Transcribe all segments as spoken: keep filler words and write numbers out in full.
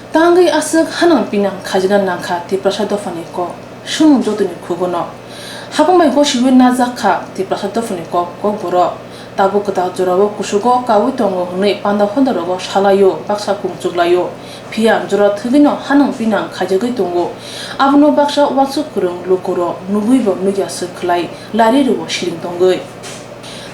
Tangwi aswk hanang pinang khaijana nangkha Tiprasa dophani kok, sumung jotoni khugono. Hapang bai gosiwi najak kha Tiprasa dophani kok, kokborok. Tabuk kwtal jorao kusugo kaui tongo hwnwi panda hondorogo salaio, baksa kung chuklaio. Phiya jora thwgwino hanang pinang khaijagwi tongo. Abono baksa uansuk kwrwng lukurok nugwibo nukya swk khlai, lari rwo siring tongwi.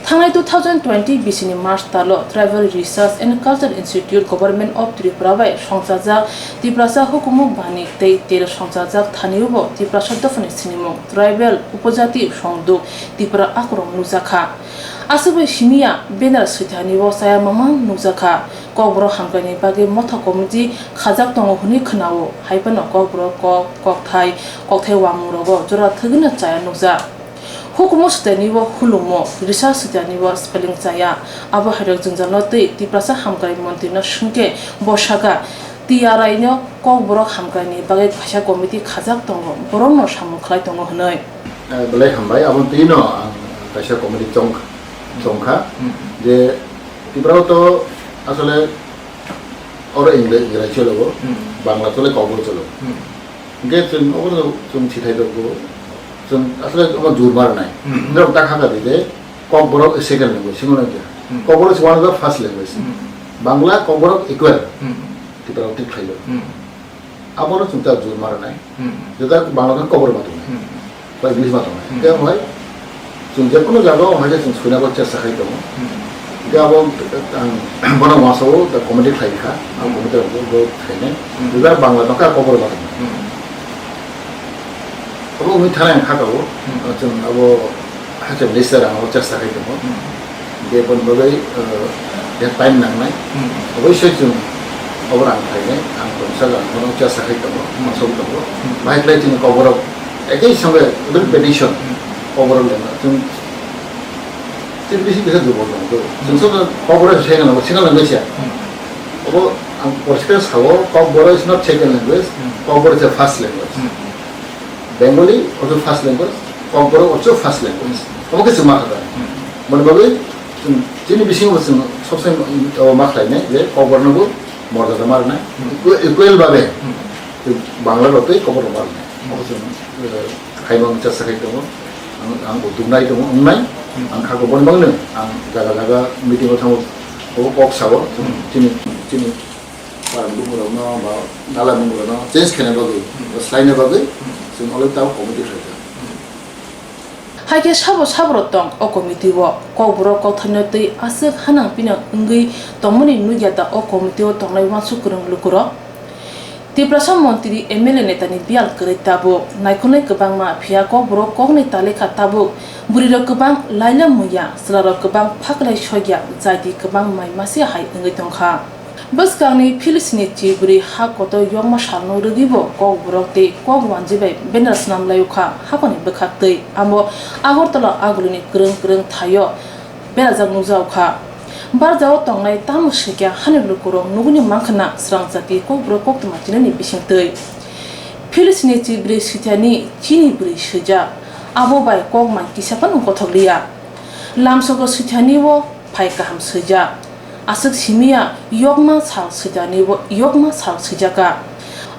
Thangnai two thousand twenty bisini March talo Tribal Research and Culture Institute Government of Tripura bai songchajak Tiprasa hukumu bani tei tel songchajak thaniubo Tiprasa dophani sinimung Tribal Upojati Songduk Tipra akorong nukjakha. Aswkbai simiya banner swithanibo chaya mamang nukjakha. Kokborok hamkraini bagwi motha committee khajak tongo hwnwi khwnao, haiphano kokborok kok, kokthai, kokthai uamungrogo jora thwgwino chaya nukjak. Hukumu swtanibo hulumo, risa swtanibo spelling chaya. Abo hairok jwngjalno twi Tiprasa hamkrai montrino swngkhe bo sakha, T R I no kokborok hamkraini bagwi kaisa committee khajak tongo, borokno samung khlai tongo hwnwi. Eh, belai hambai, aboni twino ang kaisa committee chong-, chongkha, Hmm. je Tiprao to asole oro English, English chologo, Hmm. Bangla chole, Kokborok chologo. Hmm. Hingke chwng obono chwng sithai rwgo, chwng asole omo jur ma rwnai. Hmm. Norok ta kha kha di je Kokborok is second language, single language. Hmm. Kokborok is one of the first language. Hmm. Bangla, Kokborok equal. Hmm. Tiprao twi khlaio. Hmm. Abono chwng ta jur ma rwnai. Hmm. Jeta Bangla no Kokborok ma tongnai. Hmm. Ba English ma tongnai. Hmm. Hingke omo hai chwng jekono jaga o hai khe chwng suinabo chesta khai tongo. Hmm. Hingke abo ang bono uansao da committee khlai kha. Ang Hmm. committee rok bo khainai. Hmm. Jeta Bangla no ka Kokborok ma tongnai. Hmm. Abo wngwi thanai ang kha tongo. Hmm. Chwng abo Hachal list rang o chesta khai tongo. Hmm. Hingke boni bagwi, eh, ya time nangnai. Hmm. Oboisoi chwng obo rang khlainai, ang tongsa rang bono chesta khai tongo, Hmm. masok tongo. Hmm. Bahai khlai chwng Kokborok, ekei songkhe, Hmm. petition, Hmm. Kokborok lema. Chwng, chwng bisi kisa dubol tongo. Chwng Hmm. sobo Kokborok se nang, se nang nang sia. Hmm. Obo ang poriskar sao, Kokborok is not second language, Hmm. Kokborok is a first language. Hmm. Bengali also first language, Kokborok also first language. Omo khe chwng ma kha da. Hmm. Boni bagwi chwng chini bisingo bo chwng sob somoi, o, ma khlainai je Kokborokno bo morjada ma rwnai. Hmm. Equal, equal babe Hmm. chwng Bangla rok tei Kokborok ma rwnai. Hmm. Omo chwng, eh, khaimang chesta khai tongo. Ang, ang bo duknai tongo, wngnai. Hmm. Ang kha ko boni bagwino ang jaga jaga meeting o thango, obo kok sao. Hmm. Chini, chini Para bumung rokno ba nala bumung rokno change khaina bagwi, Hmm. ba slaina bagwi Hmm. chwng already tabuk committee khlaijak. Hmm. Hai khe sabo sabo rok tong o committee o, Kokborok kokthaino twi aswk hanang pinang wngwi tongmani nukya da o committee o tongnai uansuk kwrwng lukurok. Tiprasa montri M L A netani biyal kwrwi tabuk, naikolnai kwbangma phiya Kokborok koknwi talikha tabuk, bwrwirok kwbang laila muya, chwlarok kwbang phaklai sokya, jaiti kwbang mai masi hai wngwi tongkha. Bwskangni Philistini chibrwi ha kotor yokma salno rwgwibo Kokborok tei kok wanjwi bai banner snam laiokha haphangni bwkhaktwi. Amo Agartala agulini kwrwng kwrwng thaio berajak nukjaokha. Barjao tongnai tamo swikha hani lukurok nugwini mankha na swrang jati Kokborok koktwma chinani bisingtwi. Philistini chibrwi swithani chini bwrwi swijak, abo bai kok mai kisa phano kothok liya. Lamsogo swithani o phai kaham swijak. Aswk simiya yokma sal swijani bo yokma sal swijakha.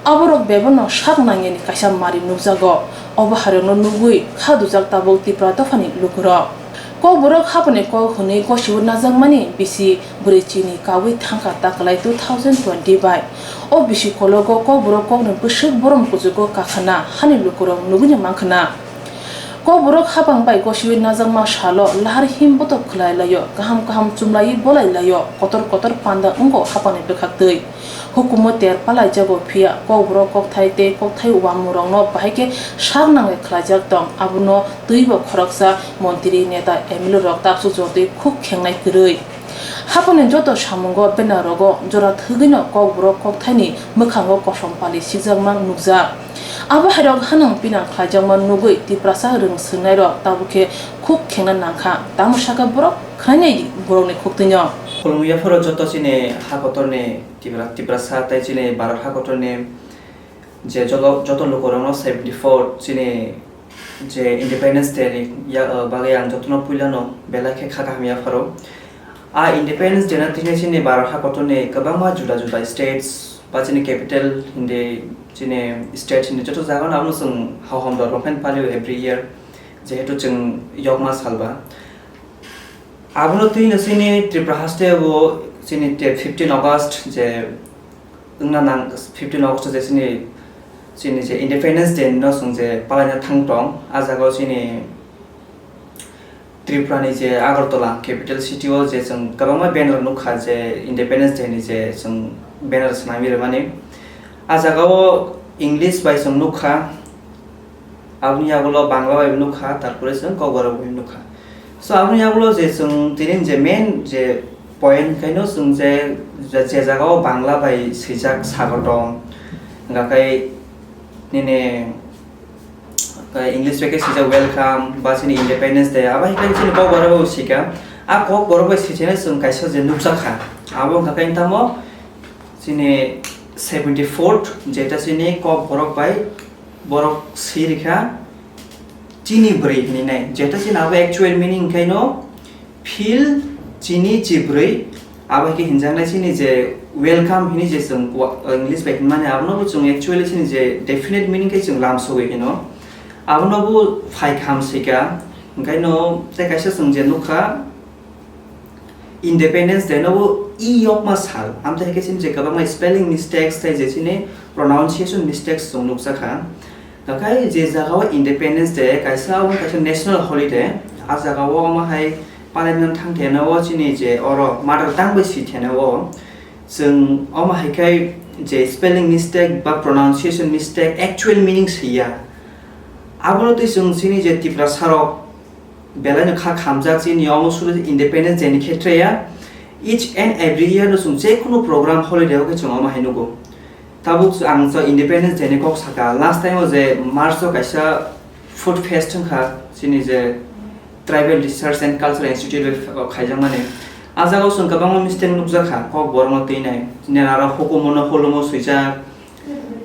Aborok bebeno sak nangyani kaisa mari nukjago. Obo hairokno nugwi kha dujak tabuk Tipra dophani lukurok. Kokborok haphani kok hwnwi gosibo najakmani bisi bwrwi chini kaui thangkha takwlai two thousand twenty bai. O bisi kologo Kokborok kokni bwswk borom kuchugo kakhana hani lukurok nugwini mankhana. Kokborok hapang bai gosiwi najakma salo lahar him botok khlai laio, kaham kaham chumlaiwi bolai laio, kotor kotor panda wngo hapangni bwkhaktwi. Hukumu ter palaijago phiya Kokborok kokthai tei kokthai uamung rokno bahai khe sak nangwi khlaijak tong, abono twibo khoroksa montri, neta, M L A rok taksu jotwi khuk khengnai kwrwi. Haponi joto samungo banner rogo jora thwgwino Kokborok kokthaini mwkhango kosom pali sikjakma nukjak. Abo hairok hanang pinang khlaijakma nugwi Tiprasa rwng swrwngnairok tabukhe khuk khengna nangkha, tamo sakha borok khnainai di borokni khuktwino. Khulumwi yapharo joto chini ha kotorni Tipra-, Tiprasa tei chini Bharat ha kotorni je joto, joto lukurokno seventy four chini je Independence Day ni ya, uh, bagwi ang jotono puilano belai khe kha kaham yapharo. A Independence Day no tini chini Bharat ha kotorni kwbangma juda juda states Ba chini capital hindi, chini state hindi, joto jaga no abono chwng Hao Hamdor rok phan palio every year, jehetu chwng yokma salba. Abono twi no chini Tripura haste o chini te fifteen August je wngna nang, fifteen August je chini, chini je Independence Day no chwng je palaina thang tong, a jaga o chini Tripura ni je Agartala capital city o je chwng kwbangma banner nukha je Independence Day ni je chwng banner swnamwi rwmani. A jaga o English bai chwng nukha, aboni yagulo Bangla bai nukha, tarpore chwng Kokborok bai nukha. So aboni yagulo je chwng tini je main je point kaino chwng je, je, je jaga o Bangla bai swijak sagor tong, hwnkha khe nini English bai khe swijak welcome, ba chini Independence Day, abo hai khe chini Kokborok bai sika. A Kokborok bai swicheno chwng kaisa je nukjakha. Abo wngkha khe tamo chini seventy fourth, jeta chini Kokborok bai borok swi rikha chini bwrwi hinwi nai. Jeta chini abo actual meaning khaino phil chini chibrwi, abo hai khe hinjaknai chini je welcome hini je chwng wa-, English bai hinmani, abono bo chwng actually chini je definite meaning khe chwng lamsogwi hino. Abono bo phai kaham sika, hwnkhe no tei kaisa chwng je nukha Independence Day no bo i yokma sal, amtwi hai khe chini je kwbangma spelling mistakes tei je chini pronunciation mistakes chwng nukjakha. Hwnkhe je jaga o Independence Day kaisa, omo kaisa national holiday, a jaga o omo hai palaimani thang thena o chini je oro mother tongue bai si thena o chwng omo hai khe je spelling mistake ba pronunciation mistake actual meaning swi ya. Abono twi chwng chini je Tiprasa rok belai no kha khamjak chini omo sulu Independence Day ni khetre ya. Each and every year no chwng je kunu program holiday o khe chwng omo hai nugo. Tabuk ang so Independence Day ni kok saka, last time o je March o kaisa food fest wngkha chini je Tribal Research and Cultural Institute bai khaijak mani. A jaga o chwng kwbangma mistake nukjakha, Kokborok no twinai, nini aro hukumu no hulumo swijak,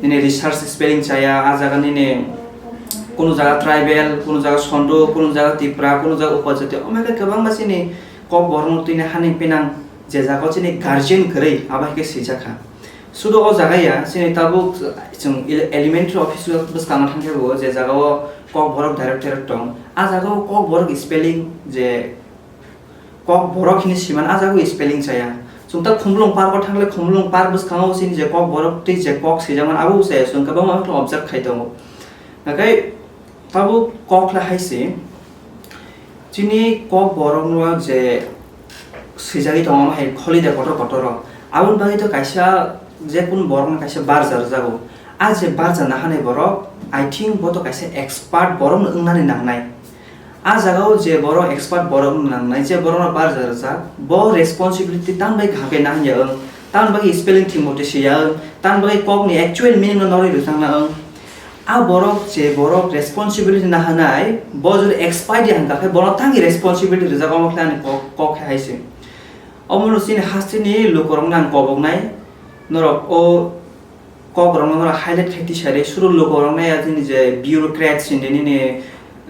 nini research spelling chaya, a jaga nini kunu jaga tribal, kunu jaga Sondu, kunu jaga Tipra, kunu jaga Upajati, omo hai khe kwbangma chini Kokborok no twinai hani pinang je jaga o chini guardian kwrwi, abo hai khe swijakha. Sudu o jaga ya, chini tabuk chwng ele-, elementary office o bwskango thang khe bo je jaga o Kokborok directorate tong, a jaga o Kokborok spelling je Kokborok hini siman a jaga o spelling chaya. Chwng ta Khumulwng Park o thang le Khumulwng Park bwskango chini je Kokborok tei je kok swijak man abo bo chaya, chwng kwbangma khe observe khai tongo. Nakai tabuk kok le hai se, chini Kokborok no je swijagwi tongo, omo hai kholi de kotor kotor o. Aboni bagwi to kaisa je kunu borok no kaisa barja rwjago. A je barja nahanai borok, I think bo to kaisa expert borok no wngnani nangnai. A jaga o je borok expert borok no nangnai, je borok no barja rwjak, bo responsibility tambai kaham khe nahanya wng, tamni bagwi spelling thik mote swiya wng, tamni bagwi kok ni actual meaning no norwi rwjakna wng. A borok je borok responsibility nahanai, bo jodi expert ya hwnkha khe bono tangwi responsibility rwjak, omo khe ani kok, kok khe hai se. Omo no chini hasteni lukurok no ang koboknai, norok o kokrok no norok highlight khai tisari, suru lukurok no ya chini je bureaucrats hindi nini,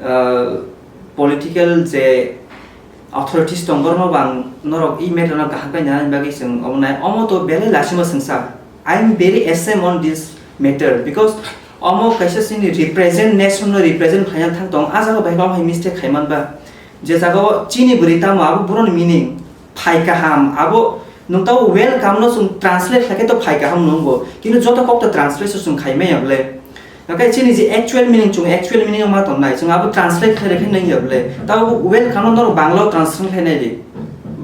ah, political je authorities tong, borokno bo ang norok e matter no kaham khe nani bagwi chwng omo nai. Omo to belai lasima swngsa. I am very ashamed on this matter because omo kaisa chini represent, nation no represent khaina thang tong, a jaga bai khe omo hai mistake khai man ba. Je jaga o chini bwrwi tamo abo boroni meaning phai kaham, abo nwng tamo welcome no chwng translate khlai khe to phai kaham nungo, kintu joto kok to translate se chwng khai maya bwle. Nakai chini je actual meaning, chwng actual meaning ma tong nai, chwng abo translate khlai khe nang ya bwle. Tamo welcome no norok Bangla o translate khlai nai di.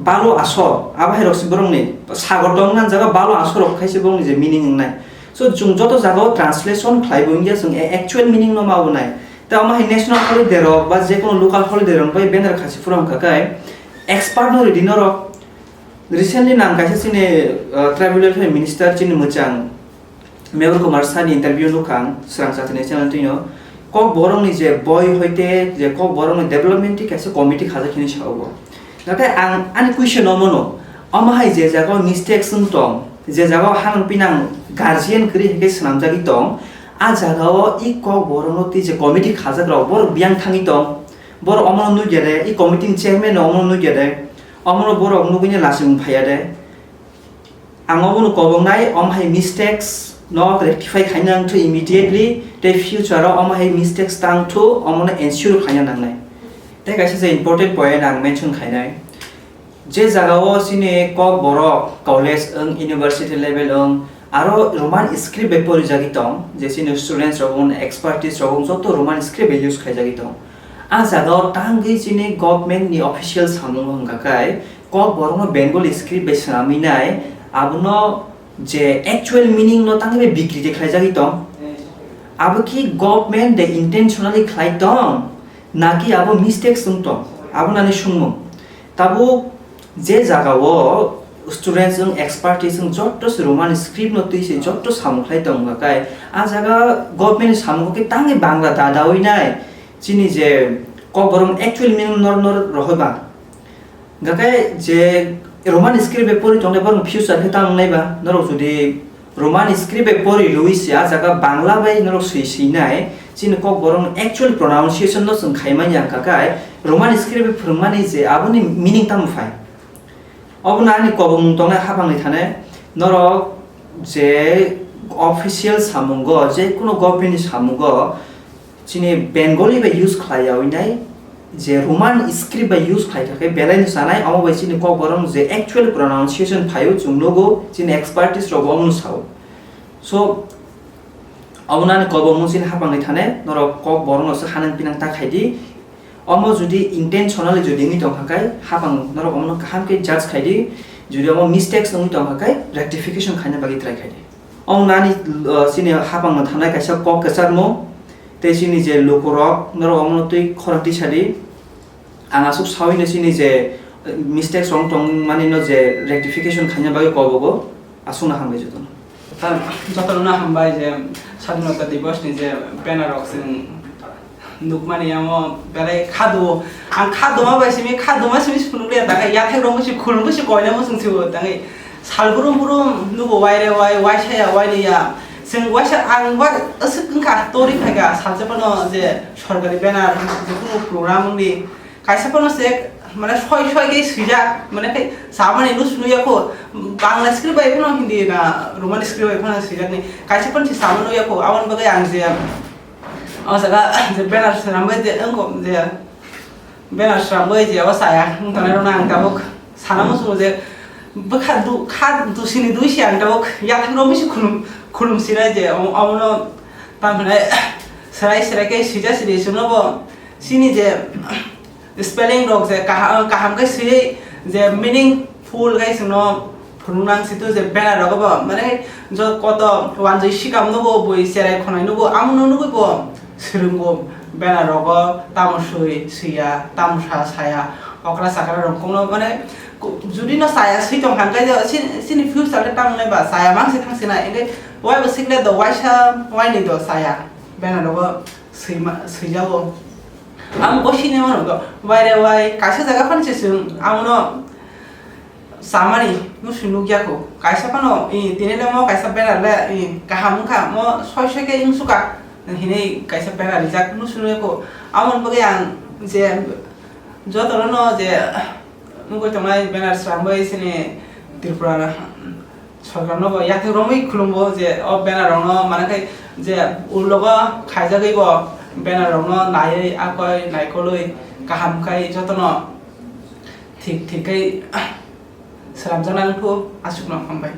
Balo asor, abo hai rok se borok ni sagor tong nang jaga balo asor rok khai se borok ni je meaning wng nai. So chwng joto jaga o translation khlai bo wngya, chwng a-, actual meaning no ma bo nai. Tamo hai national holiday rok ba je kono local holiday rok bai banner kha se phuru wngkha kai expert no ridi norok. Recently nang kaisa chini, uh, tribal welfare minister chini mwchang Mehul Kumar Shah ni interview nukha ang Srang Chakri ni channel twino. Kokborok ni je boi hoite je Kokborok ni development ni kaisa committee khajak hini sa o. Nakai ang ani question omo no, omo hai je jaga o mistakes wng tong, je jaga o hanang pinang guardian kwrwi hai khe swnamjagwi tong, a jaga o i Kokborok no twi je committee khajak rok borok biyang thangwi tong, borok omo no nugya de, i committee ni chairman no omo no nugya de, omo no borok nugwi no lachimung phaiya de. Ang obono kobongnai, omo hai mistakes no rectify khaina nangthu immediately, tei future o omo hai mistakes tangthu, omono ensure khaina nangnai. Tei kaisa je important point ang mention khainai, je jagao chini Kokborok college wng, university level wng, aro Roman script bai porijagwi tong, je chini students rok wng, expertise rok wng, joto Roman script bai use khaijagwi tong. A jagao tangwi chini government ni official samung wngkha khe, Kokborokno Bengali script bai swnamwi nai, abono je actual meaning no tangwi bai bikri je khlaijagwi tong. Abo ki government de intentionally khlai tong, naki abo mistakes wng tong, abo nani sungmung. Tabuk je jagao students wng, expertise wng, jotto se Roman script no twi se jotto samung khlai tong wngkha khe, a jaga government ni samung khe tangwi Bangla dadawi nai, chini je Kokborok actual meaning nor nor rohoi ba. Hingkha khe je Roman script bai pori tongnai borok future khe tamo wngnai ba, norok jodi Roman script bai pori rwui se, a jaga Bangla bai norok swi swi nai, chini Kokborok actual pronunciation no chwng khai manya hingkha khe Roman script bai phwrwngmani je aboni meaning tamo phai. Obono ani kobongmung tongnai hapangni thane norok je official samungo, je kuno government ni samungo, chini Bengali bai use khlai yaui nai, je Roman script bai use khlai kha khe belai no chanai, omo bai chini Kokborok je actual pronunciation phaio chwng nugo, chini expertise rok bo omo no sao. So, omo nani kobongmung chini hapangni thane, norok Kokborok no se hanang pinang ta khai di. Omo jodi intentionally jodi wngwi tong kha khe, hapang norok omo no kaham khe judge khai di, jodi omo mistakes wngwi tong kha khe, rectification khaina bagwi try khai di. Omo nani, uh, chini hapang no thanai kaisa kok kwchar mo, tei chini je lukurok norok omo no twi khorang twi sadi. Ang aswk sawi no chini je, uh, mistakes rok tong mani no je rectification khaina bagwi kobogo, aswk no hambai jotono. Ta-, jotono no hambai je Sadhinota Divos ni je banner rok chwng nukmani amo belai khadu, ang khaduma bai simi, khaduma simi phunukliya, tangwi yathek rok musi khulum musi koina muchung sibo, tangwi sal brum brum nugo waire wai, waisa ya wailiya. Chwng waisa ang wa aswk wngkha, tori phaikha, salsa phano je sorkari banner, je kuno program wngdi, kaisa phano se, mane, soi soi khe swijak, mane, khe samani no sunu yako, Bangla script bai phano, Hindi na Roman script bai phano swijak ni, kaisa phano se samani no yako, aboni bagwi ang je, o jaga je banner swnambai je, wngkha je, banner swnambai je, o chaya wng tongnai rokno ang tabuk sana muchungo je, bwkha du-, kha dusini dui se ang tabuk yathek rok bisi khulum, khulum sinai je, o-, omono tamo hinai serai serai khe sija sidi chwngno bo chini je spelling rok je kaha-, kaham khe swiwi je meaningful khe chwngno phunuknang situ je banner rogo bo, mane, jo koto wanjwi sikam nugo, bui cherai khonai nugo, amono nugwi bo swrwngo banner rogo tamo swi, swiya, tamo sa, saya, okra chakra rok kungno, mane, ku-, judi no saya swi tong kha, hwnkhe je chini, chini future le tamo wngnai ba, saya mang se thang sinai, hwnkhe wai bo sikle do, waisa waini do saya, banner rogo swima, swijago. Ang bo sini mano do, waire wai, kaisa jaga phano se chwng, amono, samani musu nukya kho. Kaisa phano, i, tini le mo kaisa banner le, i, kaham wngkha, mo soi soi khe wngsuka hinwi kaisa banner rijak musu nukya kho. Amoni bagwi ang je jotono no je nugwi tongnai banner srangwi chini Tripura sorkar no bo yathek romwi khulumgo je o banner rok no, mane khai je ulogo khaijagwi bo banner rok no naiwi akoi naikolwi kaham khai jotono thik thik khe swnamjaknai wngkhu, aswkno hambai.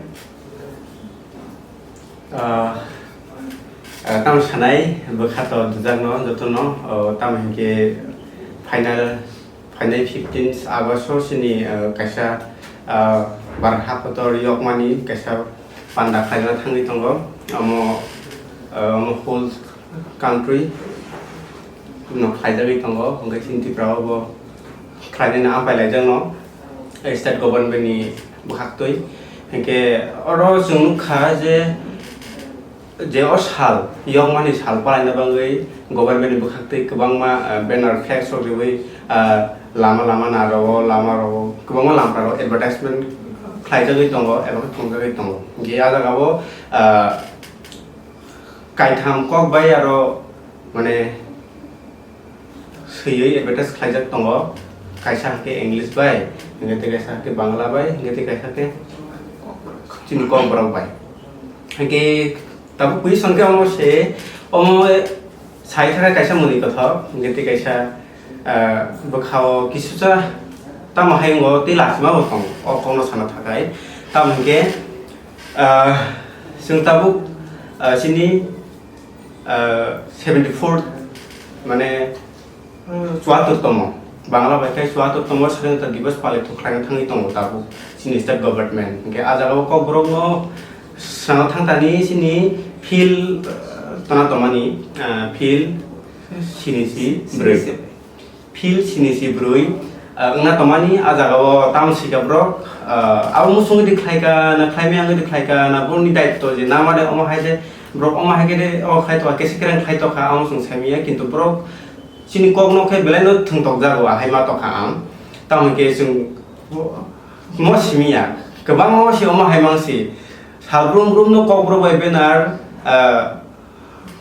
Ah, ah, tamo sanai bwkha to dujakno jotono, oh, tamo hinkhe final, final fifteen August o chini, ah, kaisa, ah, bar ha kotor yokmani kaisa panda khlaina thangwi tongo. Omo, ah, omo whole country no khlaijagwi tongo, hwnkhe chini Tripura o bo khlainani ampai laijakno state government ni bwkhaktwi. Hinkhe oro chwng nukha je, je o sal, yokmani sal palaina bagwi government ni bwkhaktwi kwbangma, ah, banner, flex rok riwi, ah, lama lama narogo, lama rogo, kwbangma lamra rogo advertisement khlaijagwi tongo eba khe thongjagwi tongo. Hinkhe ah jagao, ah, kaitham kok bai aro, mane, swiwi advertise khlaijak tongo, kaisa hwnkhe English bai, hwnkhe tei kaisa hwnkhe Bangla bai, hwnkhe tei kaisa khe Chini kok borok bai. Hingke tabuk question khe omo se, omo sai thangkha kaisa mwnwi kothok, hingke tei kaisa, ah, bwkhao kisusa tamo hai wngo tei lachima bo tongo, o kokno sana thakai. Tamo hingke, ah, chwng tabuk, ah, chini, ah, seventy four, mane, chuatur tomo, Bangla bai khe chuatur tomo, Swadhinota Diwas palito khlaina thangwi tongo tabuk chini state government. Hingke a jagao kokborokno swngna thangtani chini field, eh, tona tomani, eh, field sini si bwrwi. Field sini si bwrwi, eh, wngna tomani a jagao tamo sika borok, eh, abo muchungwi di khlaika na khlaimaya wngwi di khlaika na borokni daitto je namade omo hai de borok omo hai khe de o khai toka kesi kereng khai tokha amo chwng saimanya kintu borok Chini kokno khe belaino thwngtokjago, ahai ma tokha ang. Tamo hwnkhe chwng mo simi ya. Kwbangma o si omo hai mang si. Sal brum brum no kokborok bai banner, ah,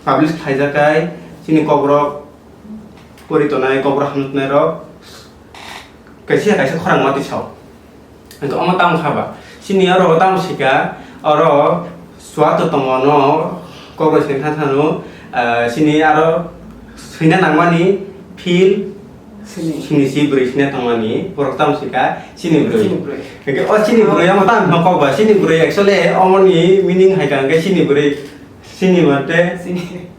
publish khlaijakai. Chini kokrok pori tonai, kokrok hamjaknai rok kaisa kaisa khorang ma tisao. Hingke omo tamo kha ba? Chini oro tamo sika, oro chuato tongo no, kokbai sini tha thano, ah, chini aro swina nangmani field sini si bwrwi sina tongmani, borok tamo sika, chini bwrwi. Chini bwrwi. Hingke o chini bwrwi omo tamo no kok ba? Chini bwrwi actually omoni meaning hai ka hingke chini bwrwi, chini mate. Chini.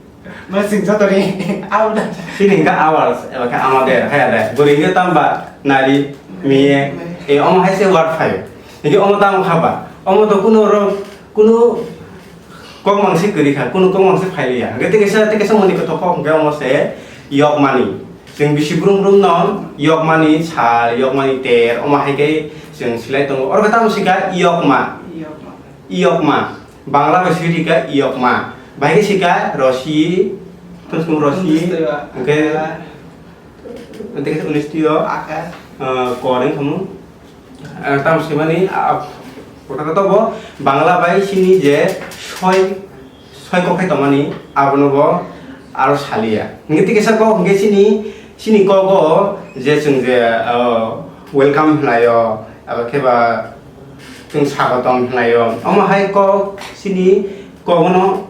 Masing joto ni awda. Sini hingka hours, eba khe amader, kaya de. Bwrwi hingke tamba nari, miye. E, omo hai se word phaio. Hingke omo tamo kha ba? Omo to kuno ro, kuno kok mangsi kwrwi kha, kuno kok mangsi phailiya. Hingke tei kaisa, tei kaisa moni kothok kok hingke omo se yokmani. Chwng bisi brum brum no yokmani sal, yokmani ter, omo hai khe chwng silai tongo. Oro khe tamo sika yokma. Yokma. Iyokma. Bangla bai swi rika iyokma. Bahai khe sika rosi, tusung rosi, hwnkhe, hwnkhe unistio, ah, kor wng khamu. Ah, tamo swimani, ah, kotha kotha bo Bangla bai chini je soi, soi kok khai tongmani, abono bo aro saliya. Hwnkhe tei kisa kok hwnkhe chini, chini kogo je chwng je, ah, welcome hwnaio, abo khe ba, Chwng swagotom hwnlaio. Omo hai kok chini kogono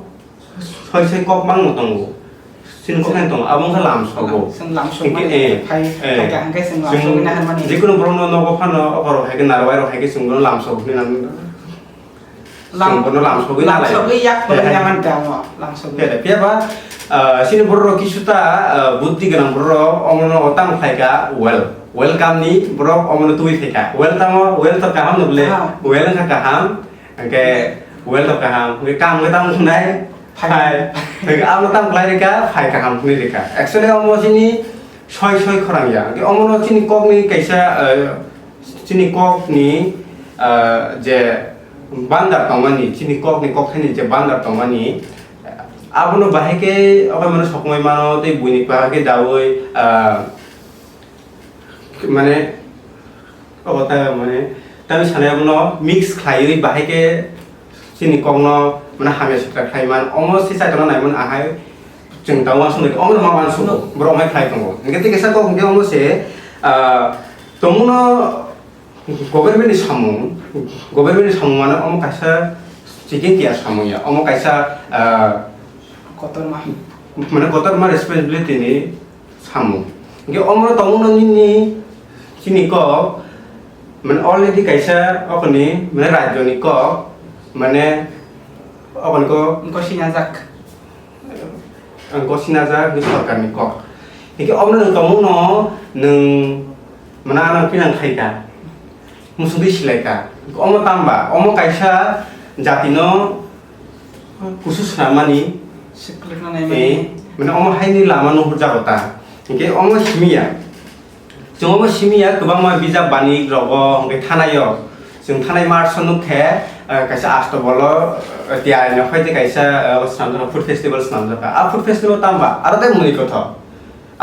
soi soi kok bangma tongo. Chini kok hai tongo, abo wngkha lamsogo. Chwng lamsok mani eh, phai, eh, phai kaham khe chwng lamsok wngna han mani. Jikunu borokno nogo phano, oborok hai khe narwai rok hai khe chwng bono lamsok hwnwi nang. Lam-, chwng bono lamsogwi nalai. Lamsogwi yak phano eh, ya man tamo, lamsogwi. Phiya ba, ah, chini borok rok kisuta, ah, buddhi gwnang borok rok, omono tamo khlai kha, well. Welcome ni borok omono tubui phaikha. Well tamo, well to kaham no ble. Kaham. Well wngkha kaham. Hwnkhe well to kaham. Hwnkhe kaham khe tamo hwnai? Phai. Phai. Hwnkhe amo tamo khlai rikha, phai kaham hwnwi rikha. Actually omo chini soi soi khorang ya. Hwnkhe omono chini kokni kaisa, eh, chini kokni, eh, je bandar tongmani, chini kokni kokthaini je bandar tongmani, abono bahai khe okai mano sokomoi mano tei buini bahai khe daui, eh, Mane, obo ta, mane, tamni sanai abono mix khlaiwi bahai khe chini kokno, mane, hamya sitra khlai man. Omo se chaitorno nai man ahai chwng ta uansuk nai, omo ma uansuk borok hai khlai tongo. Hingke tei kisa kok hingke omo se, ah, tongmungno government ni samung, government ni samung mane omo kaisa chikingkiya samung ya, omo kaisa, ah, kotorma, mane kotorma responsibility ni samung. Hingke omo tongmungno nini chini kok, mane already kaisa okoni, mane rajyoni kok, mane okoni kok. Wngkha sinajak. Wngkha sinajak ni sorkarni kok. Hingke omo nwng tongmungno nwng mane ano pinang khaika. Musungtwi silaika. Omo tamba, omo kaisa jatino kusu swnamani, siklikna naimani. Eh, mane omo haini lama nuhurjago ta. Hingke omo simiya. Chwng omo simiya kwbangma bijap bani rogo hingke thanaio. Chwng thanai marso nukhe, eh, kaisa astobolo, eh, tiyari no khaite kaisa, eh, swnamjak food festival swnamjak. A food festival tamba, aro tei mwnwi kothok.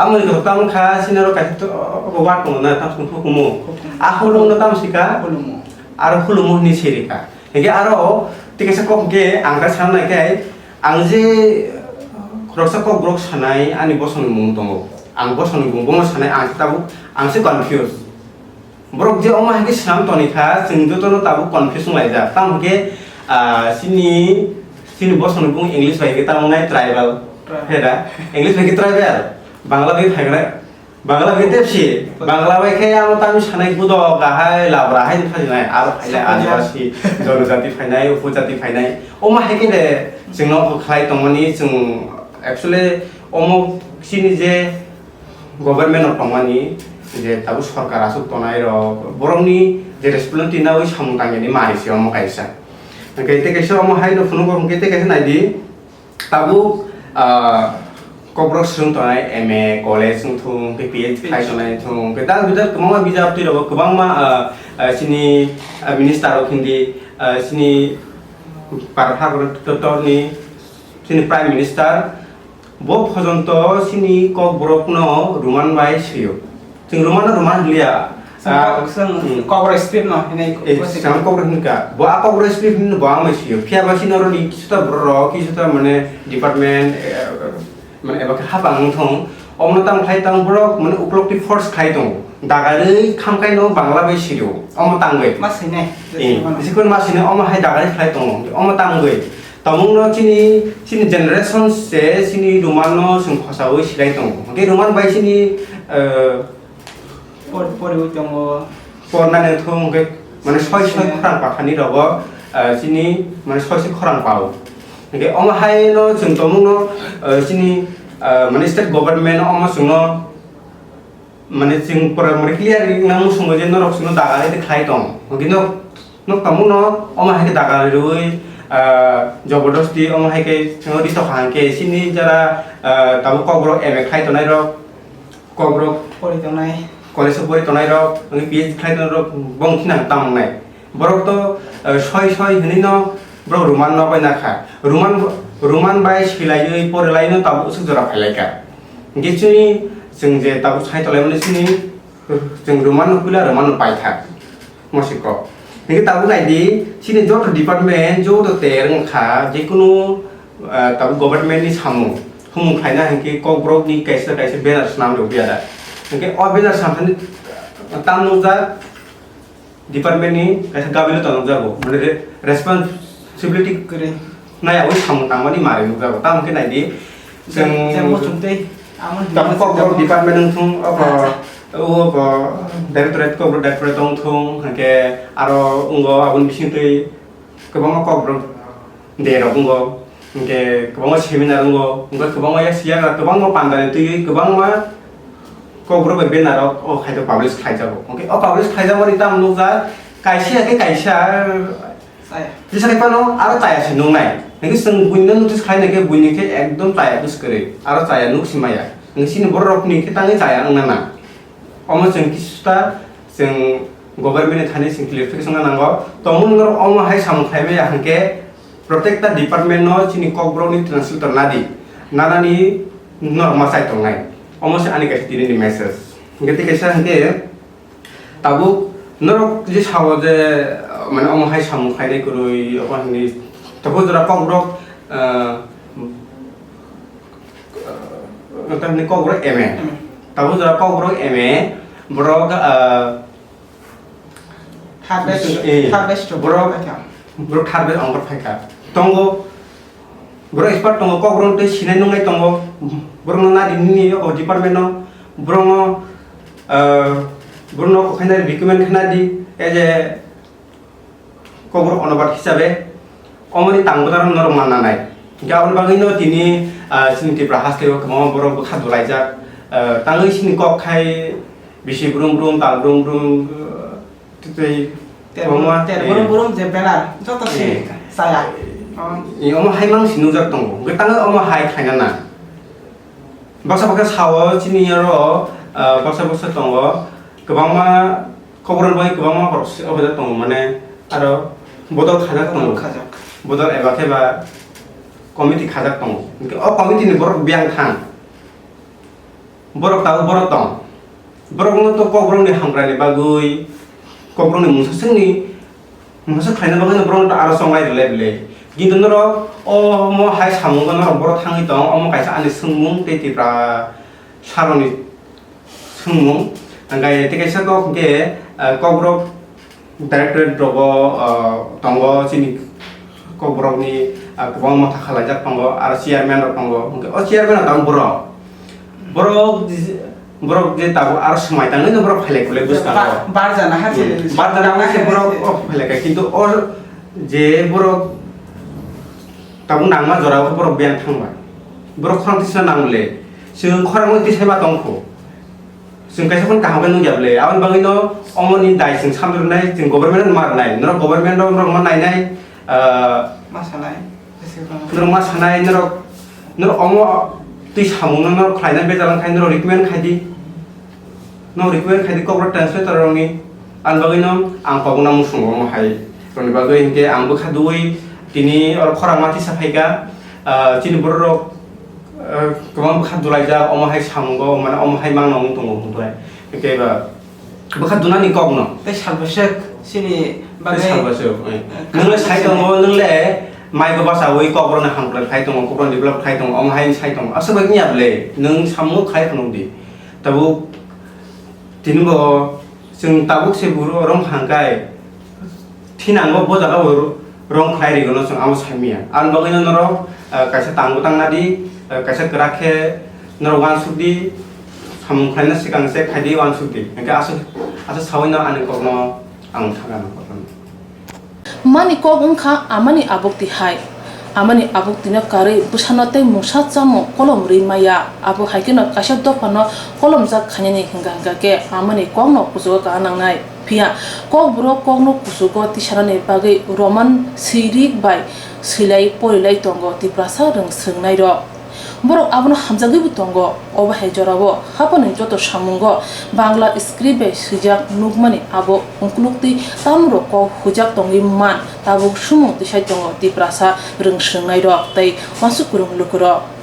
Amoni kothok tamo kha, sinaro kaisa to, o, o, word tongo na, tamo song hukumu. Hukumu. A hulungno tamo sika? Hulumu. Aro hulumu hwnwi sirika. Hingke aro, tei kaisa kok hingke ang kha sana nai khe, ang je khoroksa kok borok sanai, ani bosongni mung tongo. Ang bosongni mung bono sanai, ang tabuk, ang se confuse. Borok je omo hai khe swnam toni kha, chwng jotono tabuk confuse wng laijak. Tamo hwnkhe Ah, chini, chini bosongni bung English bai khe tamo nai tribal. Tribal. Heda, English bai khe tribal. Bangla bai phaigra. Bangla bai tepsi. Bangla bai khe amo tamo sanai budo kahai labra hai phainai. Aro phainai Sapanya. Adivasi, jonojati phainai, upojati phainai. Omo hai khe de chwngno khlai tongmani chwng actually omo chini je government of tongmani je tabuk sorkar aswk tongnai rok, borokni je responsibility nawi samung tangyani mari se omo kaisa. Hwnkhe tei kaisa omo hai no phunukgo hwnkhe tei kaisa naidi, tabuk, ah, Kokborok swrwng tongnai M A college wng thung, hwnkhe P H D khai tongnai wng thung, hwnkhe dal bidal kwbangma bijap twi rogo kwbangma, ah, ah, chini, ah, minister rok hindi, ah, chini par-, par-, torni chini prime minister, bo phojonto chini Kokborokno Roman bai sio. Chwng Roman no Roman hwnliya. Chwng Ah, Kok-, chwng hmm. Kokborok script no hinwi Eh, kwchwng. Chwng Kokborok hwnka. Bo a Kokborok script hwnwi bo ang bai sio. Phiya ba chini oroni kisuta borok, kisuta mane department, eh, mane eba khe hapang wng thung. Omono tamo khlai tang borok mane uklok twi force khlai tongo. Dagarwi khamkai no Bangla bai sio. Omo tangwi. Ma sinai. Eh, jikun ma sinai omo hai dagarwi khlai tongo. Omo tangwi. Tamungno chini, chini generation se chini Roman no chwng khosaui silai tongo. Hwnkhe Roman bai chini, eh, Por-, poriwi tongo. Porna nang thung hwnkhe, mane soi soi Chini. Khorang pathani rogo, eh, chini, mane soi soi khorang pao. Hwnkhe omo hai no chwng tamungno, eh, chini, eh, mane state government omo chwngno Mane chwng pura mane clear nang muchungo je norok chwngno daga rwi khlai tong. Hwnkhe nok, nok tongmano omo hai khe daga rwi, ah, jobordosti omo hai khe chwngno ri tokha hwnkhe chini jara, ah, tabuk Kokborok M A khlai tongnai rok, Kokborok Pori tongnai. College o pori tongnai rok, hwnkhe P H D khlai tongnai rok, bong khinang tamo wngnai. Borok to, eh, soi soi hwnwi no borok Roman no bai nakha. Roman, Roman bai swilaiwi porilai no tabuk swk jora phailaikha. Hwnkhe chini chwng je tabuk sai tonglaimani chini chwng Roman no puila Roman no paikha. Mosiko. Hwnkhe tabuk naidi chini joto department joto ter wngkha jekunu, eh, tabuk government ni samung. Humung khlaina hwnkhe Kokborok ni kaisa kaisa banner swnam rwgwi ada. Hwnkhe o banner samsani tam nukjak. Department ni kaisa gabilo tongjak bo, mane re-, responsibility kwrwi nai abo samung tangmani mari nukjago. Tamo khe naidi, chwng je muchung tei amo tam hinwi kok borok department wng thung, abo, abo directorate, kok borok directorate wng thung, hwnkhe aro wngo aboni bisingtwi kwbangma kok borok. Derok wngo, hwnkhe kwbangma seminar wngo, hwnkhe kwbangma yaksi yagra kwbangma pandani twiwi kwbangma Kokborok bai banner rok o khaito publish khlaijago. Hwnkhe o publish khlaijakmani tamo nukjak, kaisa ya khe kaisa, chaya. Jesa khe phano aro chaya se nuknai. Hwnkhe chwng buino notice khlainai khe buini khe ekdom chaya bwswk kwrwi, aro chaya nuk si maya. Hwnkhe chini borok rokni khe tangwi chaya wngna na. Omo chwng kisuta chwng government ni thani chwng clarification na nango. Tongmung norok omo hai samung khlai maya hwnkhe protecta department no chini Kokborok ni translator nadi. Nanani norok ma chai tongnai. Omo se ani kaisa tini ni message. Hwnkhe tei kaisa hwnkhe tabuk norok je sao je, mane omo hai samung khlainai kwrwi omo hwnwi tabuk jora Kokborok, ah, Tamni Kokborok M A. M A. Tabuk jora Kokborok M A, borok, ah, Third batch, eh, third batch to borok, borok third batch ongkor phaikha. Tongo, borok expert tongo, Kokborok tei sinai nungnai tongo, borokno nadi nini o department no, borokno, ah, borokno kokhaina recommend khaina di, as a Kokborok onobat hisabe omoni tangbo norok, norok manna nai. Hingke aboni bagwino tini, ah, chini Tripura hasteo kwbangma borok bwkha dolaijak. Ah, tangwi chini kok khai bisi brum brum, tal brum brum, ah, tei ter kwbangma, ter eh, brum brum je banner, joto se eh, chaya. Oh. Eh, omo hai mang si nujak tongo. Hingke tangwi omo hai khlaina na. Baksa baksa sao chini aro, ah, baksa baksa tongo. Kwbangma Kokborok bai kwbangma borok se obo jak tongo, mane aro bodol khajak tongo. Bodol khajak. Bodol eba khe ba committee khajak tongo. Hingke o committee ni borok biyang thang. Borok tabuk borok tong. Borokno to Kokborok ni hamkrai ni bagwi, Kokborok ni mungsa swngni, mungsa khlaina bagwi no borokno to aro chonglai rwlai bwlai. Kintu norok omo hai samungo norok borok thangwi tong, omo kaisa ani swngmung tei Tripura saroni swngmung, hingke tei kaisa kok hingke, ah, Kokborok directorate rogo, ah, tongo chini Kokborokni, ah, kwbangma motha khalaijak tongo, aro chairman rok tongo. Hwnkhe o chairman rok tamo borok. Borok, borok je tabuk aro swmai tangwi no borok phailai kulai bwskango. Ba-, barjana ha se. Hmm. Barjana ha se borok o phailai kha, kintu o je borok tabuk nangma jora o borok biyang thangba. Borok khorang tisna nang le. Chwng khorang tisai ma tong kho. Chwng kaisa phone kaham khe nukya bwle. Aboni bagwino omoni dai chwng samjak rwnai, chwng government no ma rwnai. Norok government rok, norok ma nainai, ah, ma sanai, norok ma sanai, norok, norok omo twi samungno norok khlaina bejal wngkha, norok recommend khai di. Norok recommend khai di, Kokborok translator rokni. Aboni bagwino ang kok wngna muchungo omo hai rokni bagwi, hinkhe ang bwkha dui tini oro khorang ma tisa phaikha, ah, chini borok rok, ah, kwbang bwkha dulaijak, omo hai samungo, mane omo hai mangna wng tongo hwnkhai. Hinkhe ba bwkha dunani kokno. Tei salbwswk chini bagwi, tei salbwswk, eh. Eh, nwng le sai tongo, nwng le mai bo bachaui Kokborokno hamkrai khai tongo, Kokborokno develop khai tongo, omo hai sai tongo. Aswk bai wngya bwle, nwng samungo khai phunuk di. Tabuk tini bo chwng tabuk se buru rong phang khai, thinango bo jaga bo rong khlai rigo no chwng amo sai manya. Aboni bagwi no norok, ah, kaisa tangbo tangna di, ah, kaisa kwrak khe norok uansuk di, samung khlaina swkang se khai di uansuk di. Hinkhe aswk, aswk saui no ani kokno ang thangna kokno. Mani kok wngkha amani abuk tihai. Amani abuk tino karwi bwsano tei mungsa chamung kolom rwi maya. Abo hai kheno kaisa dophano kolomjak khainani hwnkha hwnkha khe amani kokno kuchugo kaham nangnai. Phiya kokborok kokno kuchugo tisanani bagwi Roman swirik bai swilai porilai tongo Tiprasa rwng swrwngnairok. Borok abono hamjagwibo tongo. Obo hai jorao haphangni joto samungo Bangla script bai swijak nukmani abo ungkuluktwi tamrok kok hujak tongwi man tabuk sumung tisai tongo Tiprasa rwng swrwngnairok tei uansuk kwrwng lukurok.